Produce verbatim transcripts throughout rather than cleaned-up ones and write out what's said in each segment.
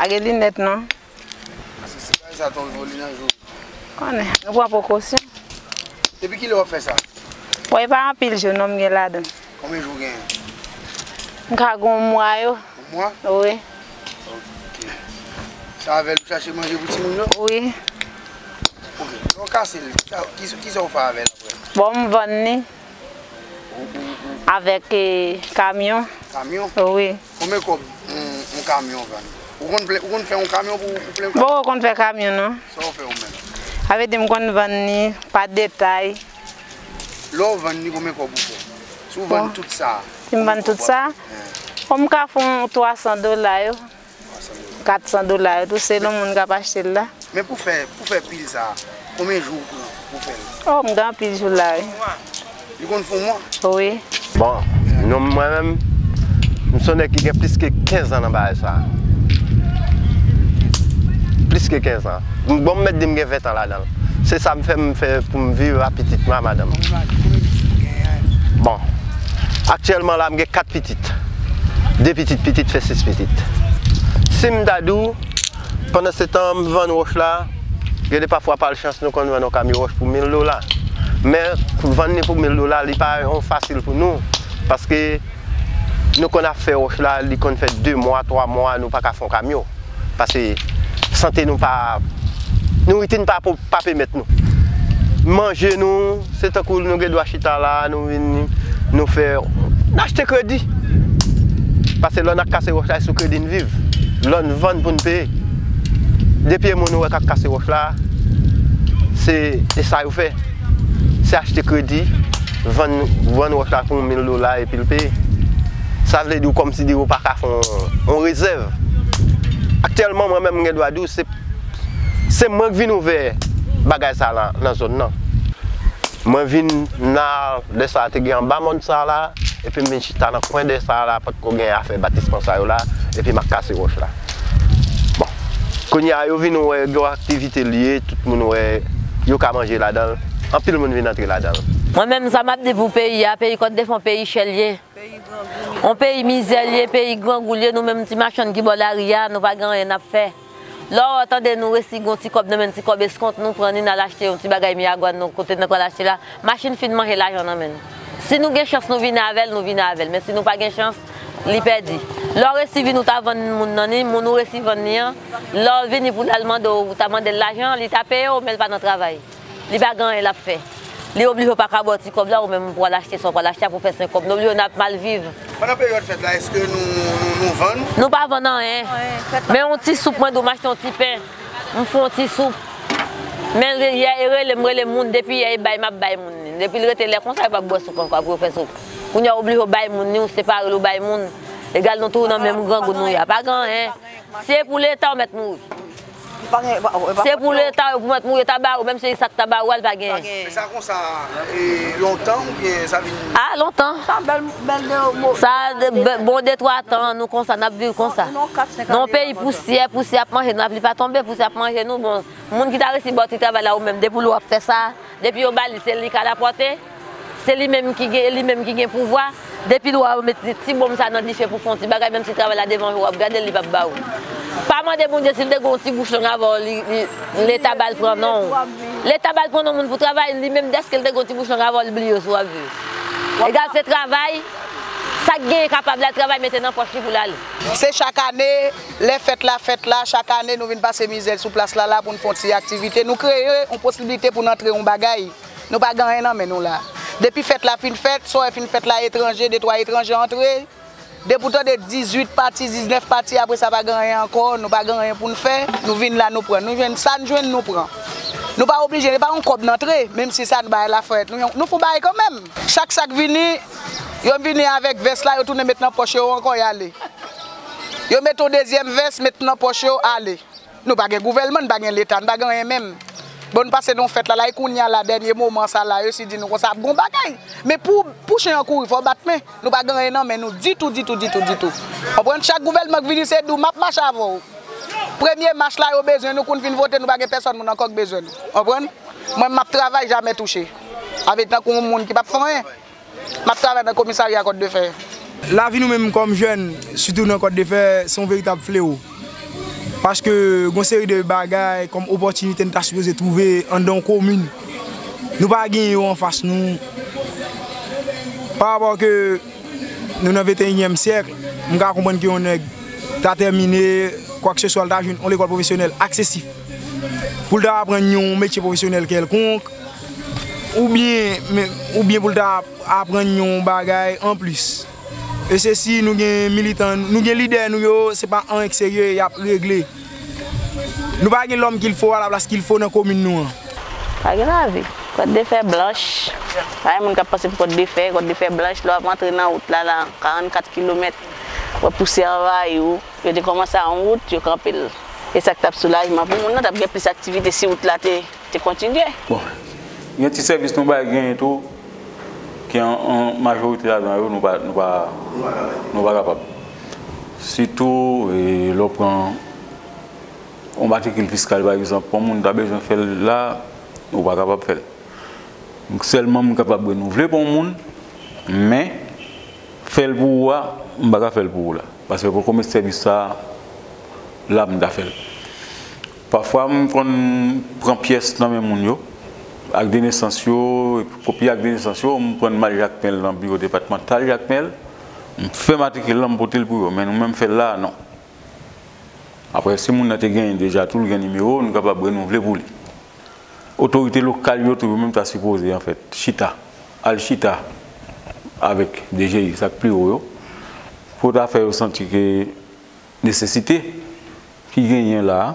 Pa gen linèt non. Paske si bagay sa tonbe vole nan jou. Konnen, nou pran prekosyon. Depi kilè w ap fè sa? Bon, e pa anpil jou non m gen ladan. Konbyen jou w genyen? M ka gen yon mwa yo. Yon mwa? Wi. Ok. Se avè l ou chache manje pou timoun yo? Wi. Ok. Lè w kase l, kisa, kisa, kisa w fè avè l apre? Bon, m vann li. Ou, ou, ou. Avèk, eh, kamyon. Kamyon? Wi. Konbyen kòb yon, yon kamyon vann? Ou konn plen, ou konn fè yon kamyon pou, pou plen kamyon? Bon, ou konn fè kamyon non. Sa w fè ou menm? Sa vle di m konn vann li pa detay. Lè w vann li, konbyen kòb ou fè? Si w vann tout sa, si m vann tout sa, bon, m ka fè yon twa san dola yo. Twa san dola. Kat san dola yo tou, selon moun k ap achte l la. Men pou fè, pou fè pil sa, konbyen jou ou pran pou fè l? Oh, m gen anpil jou la, wi. Li konn fè yon mwa? Wi. Bon, non, mwen menm, m se yon nèg ki gen plis ke kenz an nan bagay sa. Plis ke kenz an. M, bon, m mèt di m gen ven tan ladan l. Se sa m fè, m fè pou m viv ak pitit mwen ak madanm. Bon, aktyèlman la, m gen kat pitit. De pitit, pitit fè sis pitit. Si m ta di w, pandan se tan m vann wòch la, gen de pafwa pa l chans nou konn vann yon kamyon wòch pou mil dola. Men vann li pou mil dola, li pa yon fasil pou nou, paske nou konn ap fè wòch la, li konn fè de mwa, twa mwa, nou pa ka fè yon kamyon. Paske sante nou pa, nouriti n pa, pa pèmèt nou. Manje nou, se tankou nou gen dwa chita la, nou vin, nou fè, n achte kredi. Paske lè n ap kase wòch la, se sou kredi n viv. Lè n vann pou n peye. Depi e moun ou wè k ap kase wòch la, se, e sa yo fè. Se achte kredi, vann, vann wòch la pou yon mil dola epi l peye. Sa vle di w kòmsi di w pa ka fè yon, yon rezèv. Aktyèlman, mwen menm, m gen dwa di w, se, se mwen k vin ouvè bagay sa la nan zòn nan. Mwen vin nan lè sa a te gen anba mòn sa la, epi m vin chita nan kwen dè sa la, potko gen afè batisman sa yo la, epi m ap kase wòch la. Bon, kounye a yo vin wè gen yon aktivite l ye, tout moun wè yo ka manje ladan l, anpil moun vin antre ladan l. Mwen menm sa m ap di pou peyi a, peyi Kòt de Fon, peyi chè l ye. On peyi mizè l ye, peyi grangou l ye, nou menm ti machann ki bò lari a, nou pa gen anyen n ap fè. Lè w tande nou resi gen yon ti kòb nan men n, ti kòb eskont, nou pran li, n al achte yon ti bagay miyagwàn nou kote n pral achte la. Machin fin manje lajan nan men n. Si nou gen chans nou vini avè l, nou vini avè l. Men si nou pa gen chans, li pèdi. Lè w resi vini, ou ta vann moun nan ni, moun ou resi vann li an, lè w vini pou l al mande w, ou ta mande l lajan, li ta peye w, men l pa nan travay. Li pa gen anyen l ap fè. Li oblije w pa ka ba w ti kòb la, ou menm pou w al achte sa w pral achte a pou fè senk kòb. Nou oblije n ap mal viv. Pandan peryòd fèt la, èske nou, nou, nou vann? Nou pa vann anyen. Men yon ti soup, mwen di w m achte yon ti pen. M fè yon ti soup. Men yè e rele m, rele moun. Depi yè e bay, m ap bay moun li. Depi l rete lè konsa, yo p ap bwè soup ankò, apre yo fè soup. Kounye a, oblije w bay moun li, ou separe l, ou bay moun. Egal nou tou nan menm grangou nou ye a. Pa gen anyen. Si e pou Leta, ou mèt mouri. Se pou Leta yo pou mèt mouri, yo ta ba ou, menm se Isak ta ba ou a, li pa genyen. Men sa konsa, e, lontan oubyen sa vin? A, lontan. Sa bèl, bèl de mo. Sa de, be-, bon de twa tan, nou konsa, n ap viv konsa. Nou nan yon peyi pousyè, pousyè ap manje nou, lapli pa tonbe, pousyè ap manje nou. Bon, moun ki ta resi ba w ti travay la, ou menm, depi w ap fè sa, depi yo ba li, se li k al apòte. Se li menm ki gen, li menm ki gen pouvwa. Depi lwa yo met ti bonm sa nan dife pou fè yon ti bagay, menm si travay la devanje w, w ap gade l, li p ap ba ou. Pa mande Bondye si l te gen yon ti bouch long avè w, li, li, Leta ba l pran non w. Leta ba l pran non moun pou travay, li menm dèske l te gen yon ti bouch long avè w, li bliye w si w ap viv. Egal se travay, sa k genyen kapab la, travay mete nan pòch li pou l ale. Se chak ane, lè fèt la, fèt la, chak ane nou vin pase mizè sou plas la, la pou n fè yon ti aktivite. Nou kreye yon posiblite pou n antre yon bagay. Nou pa gen anyen nan men nou la. Depi fèt la fin fèt, sware fin fèt la, etranje, de twa etranje antre. Depi w tande dizuit pati, diznèf pati, apre sa pa gen anyen ankò, nou pa gen anyen pou n fè. Nou vin la, nou pran. Nou jwenn sa n jwenn, nou pran. Nou pa oblije, e pa yon kòb n antre, menm si sa n bay la fèt. Nou, nou fè yon bagay kanmenm. Chak sa k vini, yo vini avèk vès la, yo tounen met nan pòch yo ankò, y ale. Yo met yon dezyèm vès, met nan pòch yo, ale. Nou pa gen gouvèlman, n pa gen Leta, n pa gen anyen menm. Bon, n pase nan yon fèt la, la, e kounye a la, dènye moman sa la, yo si di nou konsa ap gon bagay. Men pou, pou chen an kouri, fò w bat men. Nou pa gen anyen nan men nou ditou, ditou, ditou, ditou. Konprann? Chak gouvèlman k vini, se di w, m ap mache avè w. Premye mach la, yo bezwen nou, kou n fin vote, nou pa gen pèsòn moun ankò k bezwen nou. Konprann? Mwen, m ap travay, jamè touche. Avè tankou yon moun ki p ap fè anyen. M ap travay nan komisarya Kòt de Fè. Lavi nou menm kòm jèn, sitou nan Kòt de Fè, se yon veritab flewo. Paske gon seri de bagay kòm opòtinite n ta sipoze twouve anndan yon komin. Nou pa genyen yo anfas nou. Pa rapò ke nou nan venteyinyèm syèk, m ka konprann ke yon nèg ta tèmine, kwakseswa l ta jwenn yon lekòl pwofesyonèl aksesif. Pou l ta aprann yon metye pwofesyonèl kèlkonk, oubyen, men, oubyen pou l ta aprann yon bagay anplis. E se si nou gen militan, nou gen lidè nou yo, se pa anyen k serye y ap regle. Nou pa gen lòm kilfo alaplas kilfo nan komin nou an. Pa gen lavi. Kòt de fè blanch. Pa gen moun k ap pase pou kòt de fè, kòt de fè blanch. Lè w ap antre nan wout la, la, karannkat kilomèt, w ap pouse anvayi w. Yo te kòmanse a yon wout, yo kanpe l. E sa k t ap soulajman pou moun nan, t ap gen plis aktivite si wout la te, te kontinye. Bon, gen ti sèvis nou bay genyen tou, ki an, an majorite ladan yo, nou pa, nou pa, nou pa kapab. Sitou, e, lè w pran yon matrikil fiskal, pa egzanp, pou yon moun ta bezwen fè l la, ou pa kapab fè l. Sèlman m kapab renouvle pou yon moun, men fè l pou ou a, m pa ka fè l pou ou la. Paske pou konbyen sèvis sa la m ta fè l. Pafwa m konn pran pyès nan men moun yo, ak de nesans yo, epi kopi ak de nesans yo, m pran l m al Jakmèl nan biwo depatmantal Jakmèl, m fè matrikil lan, m pote l pou yo, men nou menm fè l la, non. Apre, si moun nan te genyen deja tou, l gen nimewo, nou kapab renouvle pou li. Otorite lokal yo tou, yo menm ta sipoze, anfèt, chita, al chita avèk D G I, sa k pi wo yo, pou ta fè yo santi ke nesesite ki genyen la a,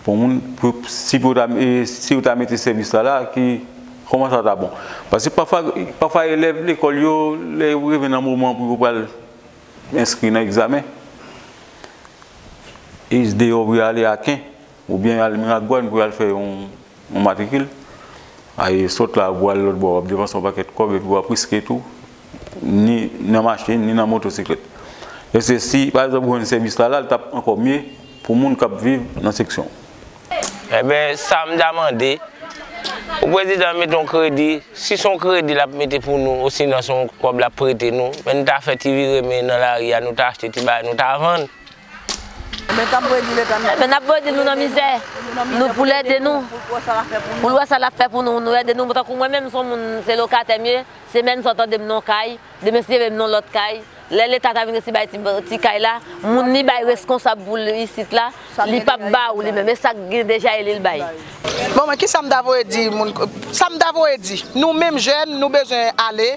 pou moun, pou, si pou ta, e, si yo ta mete sèvis la la, ki, kòman sa ta bon. Paske pafwa, pafwa elèv lekòl yo, lè yo rive nan moman pou yo pral enskri nan egzamen, e deyò pou y ale Aken, oubyen al Miragwàn pou y al fè yon, yon matrikil. Ay, sot la pou al lòt bò, w ap depanse yon pakèt kòb epi w ap riske tou, ni nan machin, ni nan motosiklèt. Èske si, pa egzanp, ou jwenn sèvis la la, l t ap ankò mye pou moun k ap viv nan seksyon? Enben, sa m ta mande, pou prezidan mete yon kredi, si se yon kredi l ap mete pou nou, osinon se yon kòb l ap prete nou, men n ta fè ti vire men nan lari a, nou ta achte ti bagay, nou ta vann. Enben, n ap redi leta, n ap... Enben, n ap redi nou nan mizè. Nou pou l ede nou. Pou l wè sa l ap fè pou nou. Pou l wè sa l ap fè pou nou. Nou ede nou. Tankou mwen menm, se yon moun, se lokatè m ye. Semèn sa w tande m nan yon kay. Demen si Dye vle m nan yon lòt kay. Lè leta ta vin resi bay ti, ti kay la, moun li bay reskonsab pou l isit la, li p ap ba ou li menm. E sa k gen deja e li l bay. Bon, men kisa m ta voye di moun, sa m ta voye di, nou menm jèn, nou bezwen ale.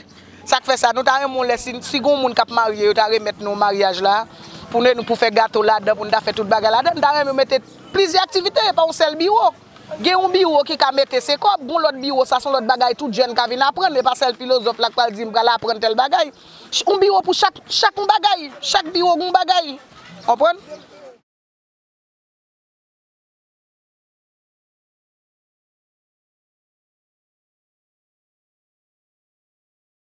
Sa k fè sa, nou ta renmen w lè si, si gen yon moun k ap marye, yo ta remèt nou maryaj la, pou nou, nou pou fè gato ladan, pou nou ta fè tout bagay ladan. Nou ta renmen mete plizyè aktivite, e pa yon sèl biwo. Gen yon biwo ki ka mete se kòb, gen yon lòt biwo, sa se yon lòt bagay, tout jèn ka vin aprann, e pa sèl filozòf la k pral di m pral aprann tèl bagay. Ch-, yon biwo pou chak, chak yon bagay, chak biwo gen yon bagay. Konprann?